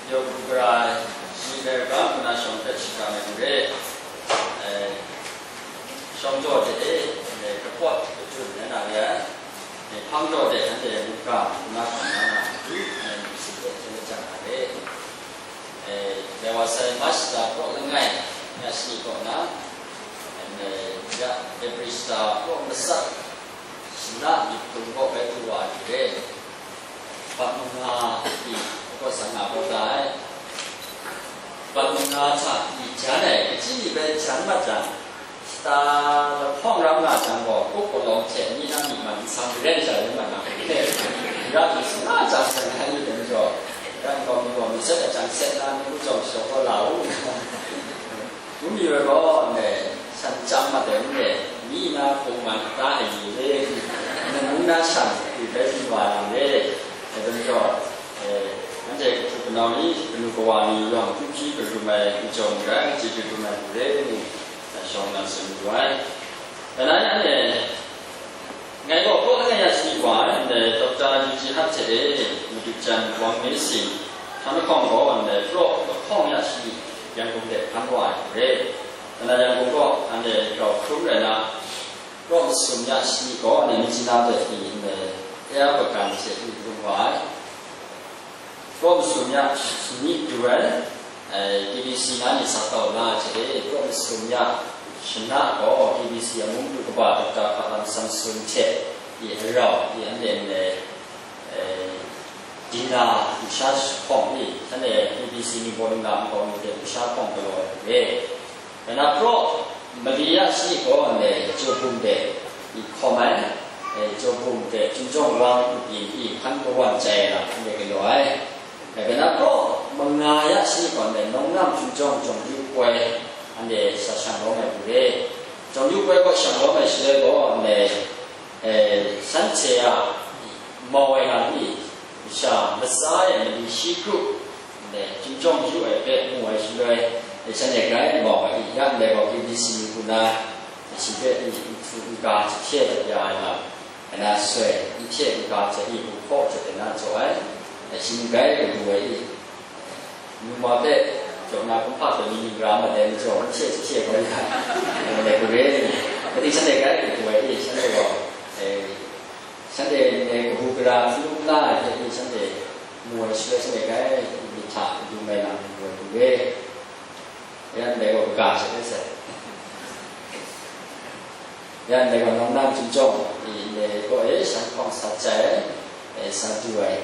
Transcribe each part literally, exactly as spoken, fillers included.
Yawng gara shi dai ga nna shawng hpe shakram ai hte, eh, shawng jaw de e, eh, kapawt kajun rai na re ai, eh, hpang jaw de anhte mungga nna hkam na na, eh, si de hte lajang na re. Eh, dai wa sai March la praw langai ya shani kaw na, eh, ya April shata praw matsat, shana myit hpung kaw bai du wa ai hte, bat manga pyi, apat sang nga kau da ai. Bat manga hta pyi jan ai, kachyi ni bai jan mat jang, shata lahkawng ram nga jang gaw, kup palawng hte myi na myi man nsang maren sha rai mat na, ra pyi sanga jang sai na ni dai majaw, ran gaw mi gaw mi set ai jang set na, mi ku jawng shaw kau la u. Bungli rai gaw, ndai, shan chyam mat ai n rai, myi na hpung man hta ai ni le, nang mung na shan, yu bai byin wa ai ni le, dai majaw, eh, anhte kahtu kanau ni, kanu kawa ni yawng hpyi hpyi karum ai, n jaw n rai, chyeju dum ai ni le, ni, shawng na tsun yu ai. Dai na anhte, Ngai gaw, Praw langai ya shani wa ai, ndai Doctor Yu Ji Hat hte e, Madu Jan Wang Mei Sing, htan lahkawng gaw, ndai Praw lahkawng ya shani Yangon de hkan wa ai hte re. Nna Yangon gaw, anhte grau hkrum rai na, Praw masum ya shani gaw, anhte Myitkyina de pyi ndai Air Bagan hte pyi lung wa ai. Praw masum ya shani du ai, eh, K B C na ni sa tau la ai hte e, Praw masum ya shana gaw K B C a mungdu kaba Doctor Hkalam Samson hte i arau i anhte ndai, eh, dinner lusha hkawng i, shanhte K B C ni bawng na nkau ni hte lusha hkawng galaw ai hte e. Dai na Praw mali ya shani gaw ndai Jawbum de i hkawm ai, eh, Jawbum de Chunjawng Wang byin i hkan kawan chyai ai lam ndai galaw ai. Dai na Praw manga ya shani gaw ndai Nawng Nam Chunjawng Jawng Yu Poi, anhte sa shang lawm ai hte re. Jawng Yu Poi gaw shang lawm ai shaloi gaw ndai, eh, shanhte a mau ai lam i, masha matsa e mali shi kru, ndai, Chunjawng Yu ai hpe mu ai shaloi, e, shanhte grai mau ai, ya ndai gaw K B C ni hku na, e, shi hpe i, nhtu nka jahte dat ya ai lam, e, na soi, nhte nka jahte i, bu hkaw jahte na jaw ai, e, shi grai kabu ai i, numa hpe jaw na kumhpa hpe ni ning ra ma dai majaw, nhte jahte gaw ya, e, ndai gare ni, kaning shanhte grai kabu ai i, shanhte gaw, e, shanhte ndai kabu gara hpyi lu la ai hte ni shanhte mu ai shaloi shanhte grai myit hta dum ai lam mu ai hku re. Yan ndai gaw kaga sha de sai. Yan ndai gaw Nawng Nam Chunjawng i ndai gaw e shan hkawng sa chyai ai, e sa du ai.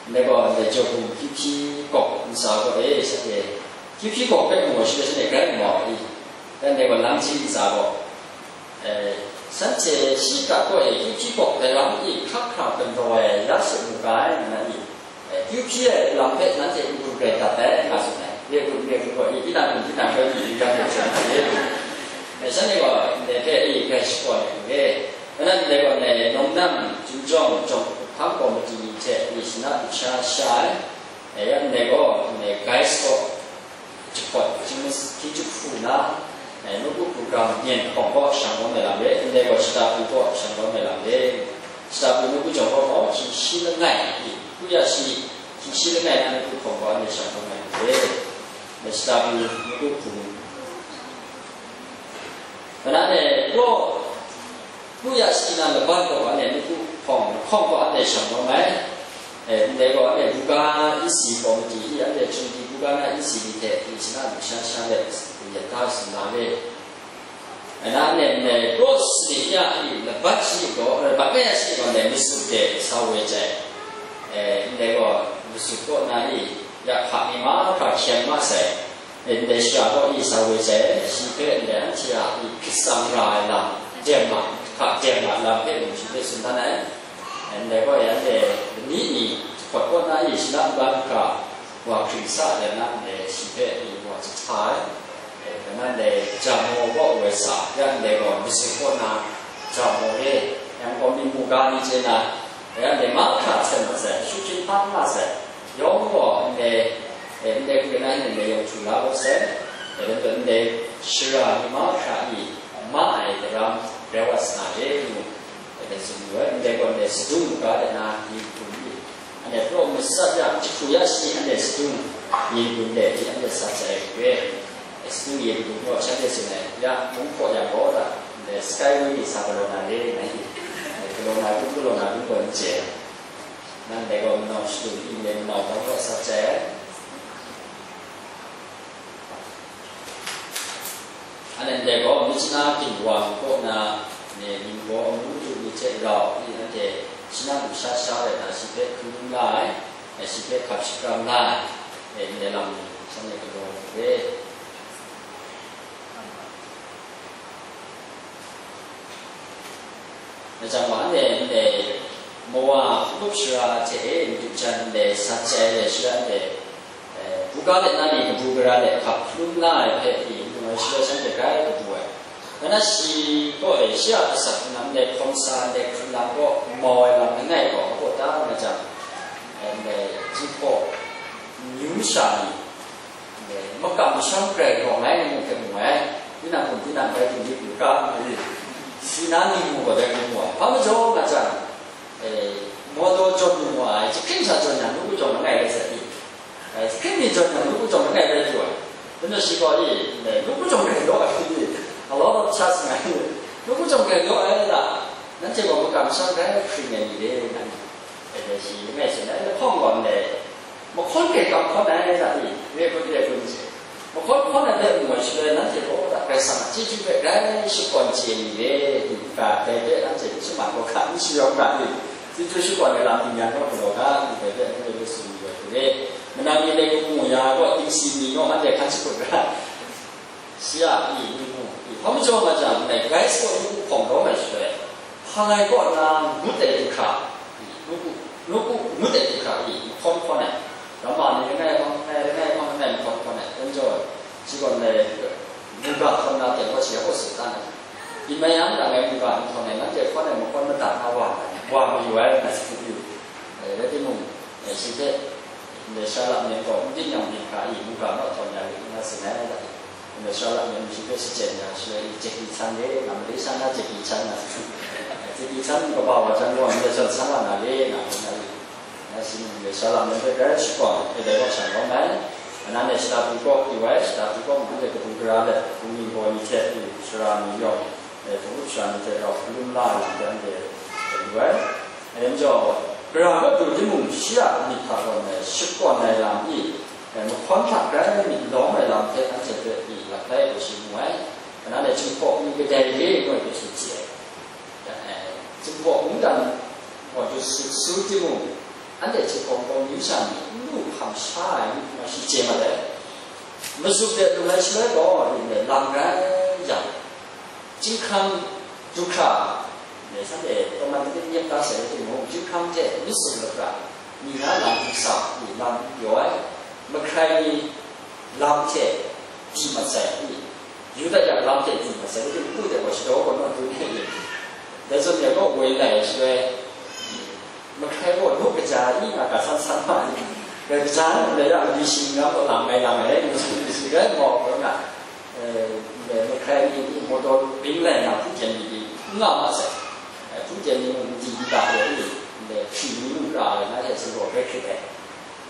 Ndai gaw, ndai Jawbum Hpyi Hpyi Kawk ntsa gaw e, shanhte Hpyi Hpyi Kawk hpe mu ai shaloi shanhte grai n mau ai i? Dai ndai gaw Lam Ji ntsa gaw, eh, shanhte shi kat gaw e, Hpyi Hpyi Kawk dai lam i hkrak hkra galaw ai ya shut mu ga ai, nna i? Eh, Hpyi Hpyi ai lam hpe nanhte n-gun grai dat ai, nga tsun ai. Re gun, re gun gaw i, tinang gun, tinang rai mi, tinang rai tsun ai. Eh, shanhte gaw ndai hpe i grai shakawn ai hku re. Kanan ndai gaw ndai Nawng Nam Chunjawng Jawng Hpang Kawmiti ni hte i shana lusha sha ai, e, ya ndai gaw ndai Gais gaw jahpawt hkying jahku na, e, nawku hku grau myen hkawng gaw shang lawm ai lam re, ndai gaw shata pru gaw shang lawm ai lam re, shata pru nawku jawng gaw hkying shi langai i, hku ya shi, hkying shi langai na nawku hkawng gaw anhte shang lawm ai lam re, ndai shata pru nawku hku Kanan e, Praw, Praw ya shani na laban gaw anhte nawku hkawng, lahkawng gaw anhte shang lawm ai. E, ndai gaw anhte buga isi kawmiti i, anhte Trinity buga na isi ni hte i shana lusha sha let, ya da sumla re. Kanan e, ndai Praw sani ya i laban shani gaw, laban ya shani gaw ndai masum de sa woi jai. E, ndai gaw masum kaw na i, ya hpa ni mahkra hkyen ma sai. Ndai shara gaw i sa woi sai, shi hpe ndai anhte a i hkrit tsang ra ai lam, dem ma, hka dem ma lam hpe mung shi hpe tsun dan ai. Ndai gaw, anhte lani ni jahpawt kaw na i shana n-ga hkra wa hkring sa ai na, ndai shi hpe i wa jahta ai. Dai na ndai Jamo kaw woi sa, ya ndai gaw masum kaw na Jamo re, yang gaw myit mu ga ni chye na, ya ndai mahkra hten mat sai, shut hpyin hpang nga sai. Yawng gaw ndai, e, ndai hku na ndai yawng htu la gaw sai, e, dan tawn ndai shara ni mahkra i, ma ai daram rai wa sa na de ngu, e, dan tsun yu ai, ndai gaw ndai sadung ga de na ni hkum i, E, praw matsat yang, jahku ya shi anhte sadung yin gun de, anhte sa sai re. E, sadung yin gun gaw, shanhte tsun ai, ya, mung hkaw yang gaw, da, ndai Skyway ni sa galaw na re, nga yi. E, galaw na gun, galaw na gun gaw n chye. Nang dai gaw, manau shadung, yin de manau gaw, sa sai ai. Anhte gaw, Myitkyina ginwang kaw na, ne, ningbaw amu du ni hte rau, i anhte shana lusha sha rai na, shi hpe hkrum la ai, shi hpe hkap shakram la ai, e, ndai lam ni, shanhte galaw ai hte. Majaw wa anhte ndai mawa hkup sara hte e madu jan ndai sat chye ai shara ndai, eh, buga let na ni kabu gara let hkap hplum la ai hpe pyi, ngu ai shara shanhte grai kabu ai. Nna shi gaw, e, shi a asak hpunang ndai hkawm sa ndai hkrun lam gaw mau ai lam langai gaw, a gaw ta nga jang, eh, ndai Jinghpaw myu sha ni, makam masham grai rawng ai ngu hpe mu ai, tinang hkum tinang bai du myit u ga, nga yu. Si na ni mu gaw dai hku mu ai. Hpa majaw nga jang, e, mawtaw jawn lu mu ai, jahkring sha jawn yang, nawku jawng langai rai sai i. E, jahkring ni jawn yang, nawku jawng langai rai lu ai. Dai majaw shi gaw i, e, nawku jawng rai law ai i, a lot of chance nga i, nawku jawng rai law ai la, nanhte gaw makam masham grai hpring ai ni re, nga i. E, dai shi langai tsun ai, lahkawng gaw ndai, mahkawn hkrai hkam hkawn ai, nga i, re hkun re hkun hte. Mahkawn hkawn ai hpe mu ai shaloi, nanhte gaw Karai Kasang a chyeju hpe grai shakawn chye ni re, i ga, dai hpe nanhte n shaman gaw ga, n shayawng ga, i chyeju shakawn ai lam tingyan naw galaw ga, i dai hpe n rai lu tsun yu ai hte, manang ni dai hku mu ya gaw, dingsi ni naw anhte hkan shakut ga, shi a, i, n mu, i, hpa majaw nga jang, ndai Christ gaw nawku hpawng lawm ai shaloi, hpa ngai kaw nna ngut ai du hkra, i, nawku, nawku ngut ai du hkra, i, mahkawn hkawn ai, Roma ni langai hpang langai, langai hpang langai mahkawn hkawn ai, dai majaw, shi gaw ndai, mungga hkawn na teng gaw shi a kaw si tan ai. Yin mai yang, dang ai mungga n hkawn ai, nanhte hkawn ai mahkawn madat na wa, wa mayu ai, nga tsun yu. E, rai timung, e, shi hpe, ndai sara lam ni gaw, n byin yang byin hkra i, mungga naw htawn ya lit nga tsun ai, dai. Ndai sara lam ni shi hpe shachyen ya, shi i, Jackie Chan re, nga Malaysia na Jackie Chan nga tsun. Jackie Chan kaba wa jang gaw, ndai sara san wa na re, nga tsun ai. Ngai shi myit sara lam hpe grai shakawn, e dai gaw sha lawm ai. Anan e shada pru kaw pru ai, shada pru kaw mung de kabu gara let, bungli baw ni hte, sara ni yawng, e hpung up sara ni hte rau hkalum la ai lam hpe anhte lu ai. E majaw, gara kaw du timung, shi a myit hta gaw ndai shakawn ai lam i, e mahkawn hta grai myit lawm ai lam hpe anhte hpe i lap lai gaw shi mu ai. Anan e Jinghpaw ni kadai re ngu ai hpe sut si ai. Jinghpaw mungdan gaw du sut su timung, anhte Jinghpaw gaw myu sha ni n lu hkam sha ai ngu shi chye mat ai. Mazuk de lu ai shaloi gaw, lam rai yang, chyinghkrang du hkra, shanhte tawman langai nyep da sai timung, chyinghkrang hte myit sum lapra, mi na lam du sa, lam yaw ai, mahkrai ni, lam hte di mat sai, Yuda yang lam hte di mat sai, rai timung, npu de gaw shadaw gaw naw dun ai ni, dai zawn ya gaw woi lai ai shaloi, mahkrai gaw nu kaja i nga ga san san ma ai, dai kaja na ndai ya mali shi nga gaw lam mai lam ai, ngu shi rai mau gaw nga, eh, mahkrai ni, ni mawtaw bing lai nga hpungten ni di n nga ma sai, eh, hpungten ni mung n di n ta ai ni, ndai hpyi ni mung ra ai, na hte sa gaw rai hkrit ai.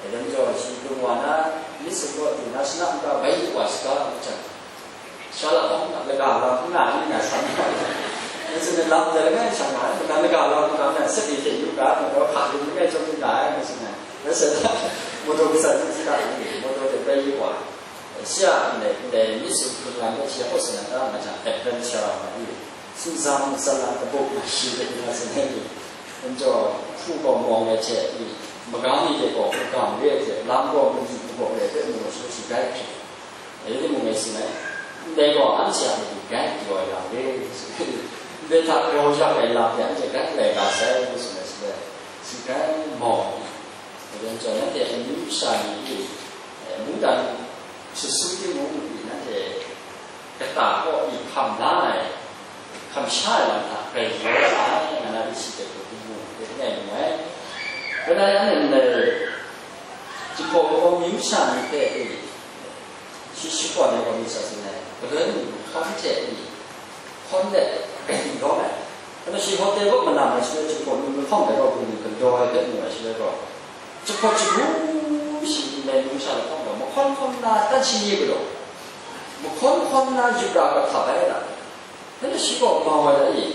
Dai majaw, shi lung wa na, myit sum kaw du na, shana nta bai lu wa saga, ngu jang, sha la hkawng na, laga lam n nga, n nga san na, ngu tsun ai, lam de langai shang nga, ngu na, laga lam n nga, ngu na, sape hte yu ga, ngu gaw, hka lung langai chyawm n ga ai, ngu tsun ai. Rai sa na, mawtaw kasa ni saga, mawtaw de bai lu wa, shi a ndai, ndai myit sum hpung lam de shi a kaw sa na ta, nga jang, adventure nga yu. Sumsang, salang, kabuk, shi hte yu na sin ai ni, n jaw, hpu gaw mawng ai hte, i, magam ni hte gaw magam re ai hte, lam gaw mali magaw re ai hte, mu gaw shi shi gai hkrit. Rai timung, ngai tsun ai, ndai gaw anhte a matu gai pyaw ai lam re, ndai hta grau yak ai lam hte anhte gai lai ga sai, ngu tsun ai shi rai, shi gai mau ai. Rai timung, nanhte amyu sha ni, i, mungdan sut su timung, i, nanhte kata kaw i hkam la ai, hkam sha ai lam hta grai yaw ai, nga na isi hte hkrit hkrit mu, hkrit ngai mu ai. Karai anhte ndai Jinghpaw Wunpawng myu sha ni hpe e, shi shakawn ai gaw myit sa sin ai, galoi mung hkawm hte e, hkawn let grai lawm ai. Hkana shi hotel kaw malam ai shaloi, Jinghpaw ni lahkawng dai gaw bungli galaw ai hpe mu ai shaloi gaw, Hkawt shagu shi nlai num sha lahkawng gaw, mahkawn hkawn nna tan shi ni galaw, mahkawn hkawn nna yup ra ga hkap ai ra. Nanhte shi gaw mau ai da i?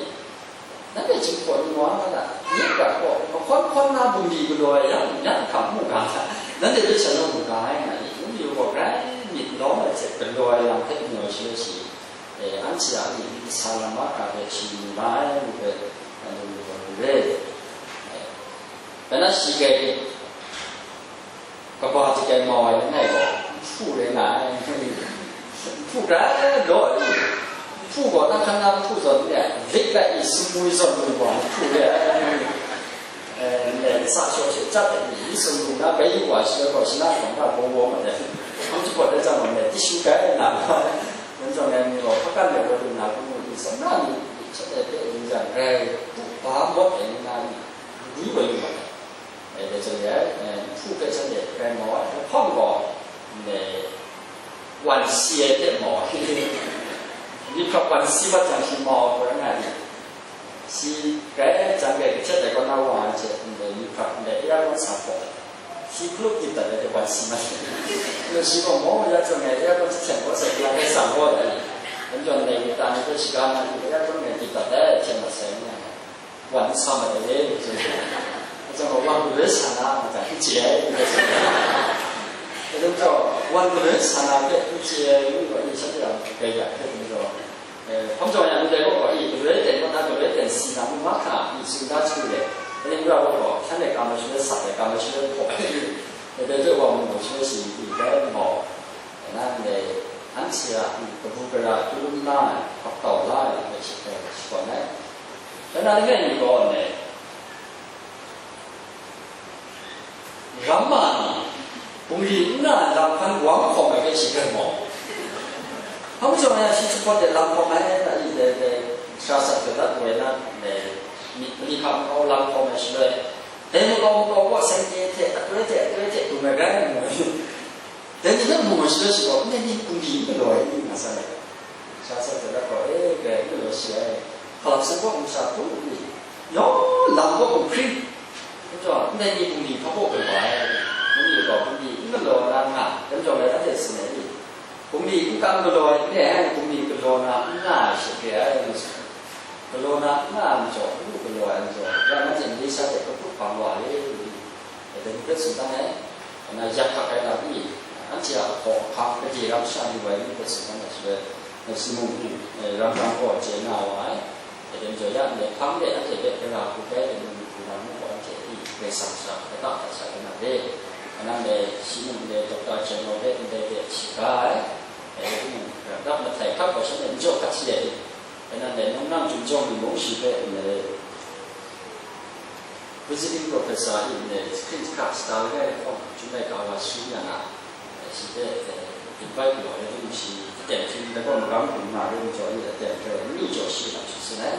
Nanhte chyinghpaw ni wa nga da, myit ga gaw mahkawn hkawn nna bungli galaw ai yang, nyan hkam mu ga, nanhte hpe sha naw mu ga ai nga i? Ngu yu gaw, grai myit lawm ai hte galaw ai lam hpe mu ai shaloi shi, e, anhte a myit kasa lam mahkra hpe shi mu la ai ngu hpe, ngu yu gaw, re. E, Bai na shi kai, kaba hte kai mau ai langai gaw, nhpu rai nga ai, nhpu grai law ai, nhpu gaw, na hkan na nhpu zawn n re ai, vit bai i, sumwi zawn lu gaw, nhpu re ai, e, ndai kasa shaw she chyat ai, i sumwi na bai yu wa shi gaw, shi na hkawm hta baw baw ma ai, hkam chyawm dai chyang gaw, ndai tishu kai ai na, nan zawn ai mi gaw, hpakan ai wa lu na, hkam lu di, sa na ni, shat ai hpe ning jang, grai, pu ba mawt ai ni na ni, lu wai lu ma ai. E, dai chyawm re ai, e, nhpu hpe shanhte grai mau ai, lahkawng gaw, e, wan si ai hte mau ai. Myi hprap wan si mat jang shi mau ai hku rai nga ai. Shi grai jang grai kahtet ai kaw na wa ai hte, ndai myi hprap ndai aircon sa hpaw, shi hkalup gyip dat ai hte wan si mat ai. Ngu shi gaw mau ya chyawm ai, aircon jahten kaw sai ya grai sang kawt ai. Anhte ndai myi ta ni hpe shaga na hku aircon ngai gyip dat ai hte mat sai n nga ai. Wan n sa mat ai, ngu sai. Atsam gaw, wan galoi sa na, nga ta, n chye ai, ngu sai. Dai majaw, wan galoi sa na hpe n chye ai, ngu gaw, i shanhte a grai ya hpe, ngu gaw, e, hkawm jawng yang, ndai gaw, i, galoi ten gaw, na galoi ten si na, ngu mahkra, i, tsun da chyu re. Dai ni gaw, shanhte kam ai shaloi sat ai, kam ai shaloi hpaw ai, dai hpe wa mu gaw, shaloi shi, i, grai mau. Nang ndai anhte a kabu gara hkrum la ai, hkap tau la ai hpe shi hpe shagun ai. Dai na langai mi gaw ndai ramma ni bungli n na ai lam hkan wang hkawm ai hpe shi hpe maw? Hpa majaw nga yang shi jahpawt de lam hkawm ai, na i dai dai sara sat hte dat woi na ndai myi, myi hkam kau lam hkawm ai shaloi, dai makau makau kaw seng hte hte, akroi hte akroi hte dum ai rai ngu ai. Dai ni hpe mu ai shaloi shi gaw, ndai ni bungli n galaw ai, nga san ai. Sha sat hte dat gaw, e, grai n galaw shi ai. Hkalap sung kaw masha hkrum u ni, yawng lam kaw hkrum hkring. Hkrum jaw, ndai ni bungli hpa kaw galaw ai, ngu mi gaw, bungli n galaw na nga, dai majaw ngai anhte tsun ai ni, bungli n kam galaw ai, n re ai, bungli galaw na n nga ai she re ai, ngu tsun ai. Galaw na n nga ai majaw, n lu galaw ai majaw, ya nanhte Malaysia hte kaput bang wa re, ngu ni, dai ni hpe tsun dan ai. Nna yak hkak ai lam ni, anhte a hpaw ahkang gade ram sha lu ai ni hpe tsun dan ai shaloi, Simon, e, ram ram gaw chye na wa ai. Dai majaw ya ndai hpang de anhte hpe gara hku bai ai mung hku na ngu gaw, anhte ni Karai Kasang sha lata hta sha kau na re. Nna ndai Simon ndai Doctor General hpe ndai hpe shaga ai. E, rap dap mahtai hkap gaw shanhte n jaw hkat si ai. Dai nan dai nang nang chyum jawng ni mung shi hpe ndai visiting professor i ndai screen hkra star langai lahkawng chyum laika wa shu yang a, shi hpe, eh, invite lu ai law, shi aten hkying dai gaw magam hkum nga ring jaw i, aten hkrai ni jaw shi lam shi sin ai.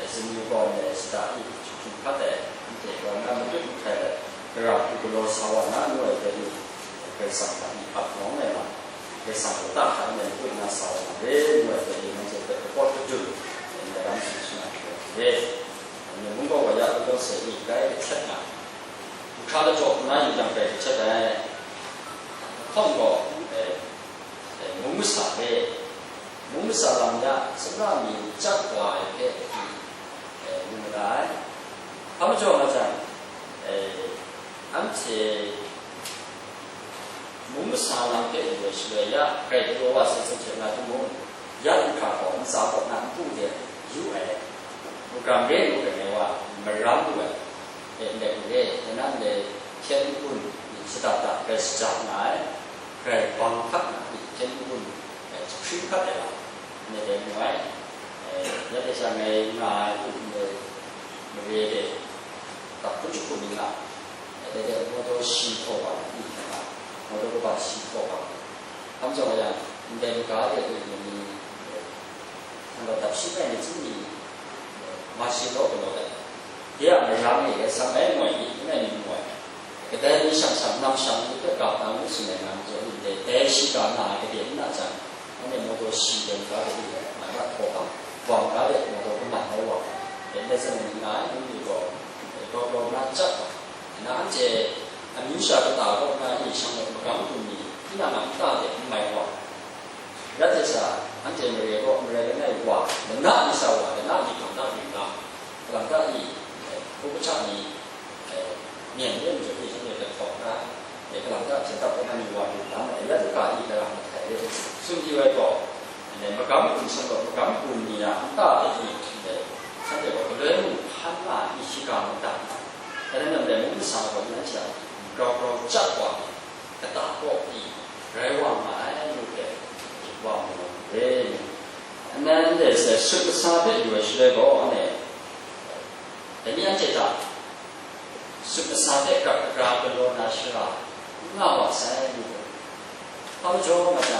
Eh, Zingyu gaw ndai sita i hkying hkat ai, anhte gaw na matut mahtai ai, gara hku galaw sa wa na, ngu ai hpe ni, Karai Kasang hta myi hkap nawng ai lam, Karai Kasang lata hta e matut na sa wa na re, ngu ai hpe ni, nanhte hpe kapawt kadun ai lam shi shana hkrai re. Anhte mung gaw wa ya, galaw sai ni grai kahtet nga, hkra lajawk hku na yu jang grai kahtet ai. Hkawm gaw, eh, eh, mung masa re. Mung masa lam ya, sapraw mi chyat wa ai hpe, eh, ngu mada ai. Hpa majaw nga jang, eh, anhte mung masa lam hpe yu ai shaloi ya, grai galaw wa sai sai hte nga timung, ya lu hkra gaw ntsa kaw na npu de yu ai, program re ngu rai ai wa, maram lu ai, e, ndai hku re, dai na ndai hpyen n-gun myit shada da grai shaja nga ai, grai bang hkat na myit hpyen n-gun, e, jahpring hkat ai lam, ndai dai mu ai, e, ya de sha ngai nga ai hku ndai mare de, dap hkun jahku myit nga, e, dai de mawtaw shi htaw bang myit nga, mawtaw kaba shi htaw bang, hkam jaw yang, ndai maga de du ni, e, Nang gaw dap shi rai myit chyum ni, ma shi law galaw ai. De a maram e, e sam ai ngoi ni, n rai ni ngoi. Kadai ni shang shang, nam shang ni hpe ga na ngu tsun ai nga majaw ni, dai, dai shiga na ai gade n na jang, anhte mawtaw shi de ga de, na ga htaw ga, wang ga de mawtaw kaman ai wa, dai n rai zawn ni nga ai, ngu ni gaw, e, gaw gaw na chyat ga, na anhte amyu Masha kata kaw na i shang law magam gun ni, tinang a nta de n mai wa, rai sa, anhte mare kaw marai langai wa, lana mi sa wa, lana mi hkam na ring nga, kalang ta i, eh, hku kachak ni, eh, myen de majaw i, shanhte lahkawng na, eh, kalang ta hpyen tap kaw na mi wa ring nga, eh, ya du ga i, kalang mahtai de, tsun di wai gaw, eh, magam gun shang law, magam gun ni a nta de i, eh, shanhte gaw galoi mung hkan nga i, shiga mung dat nga, dai rai nna, ndai mung masha gaw, anhte a grau grau chyat wa, kata kaw pyi rai wa nga ai ngu hpe wa mu ai. Annan de se sut kasa hpe yu ai shaloi gaw, anhte, dai ni anhte hta sut kasa hpe grap kagra galaw na shara n nga wa sai ngu hpe, hpa majaw ma ta,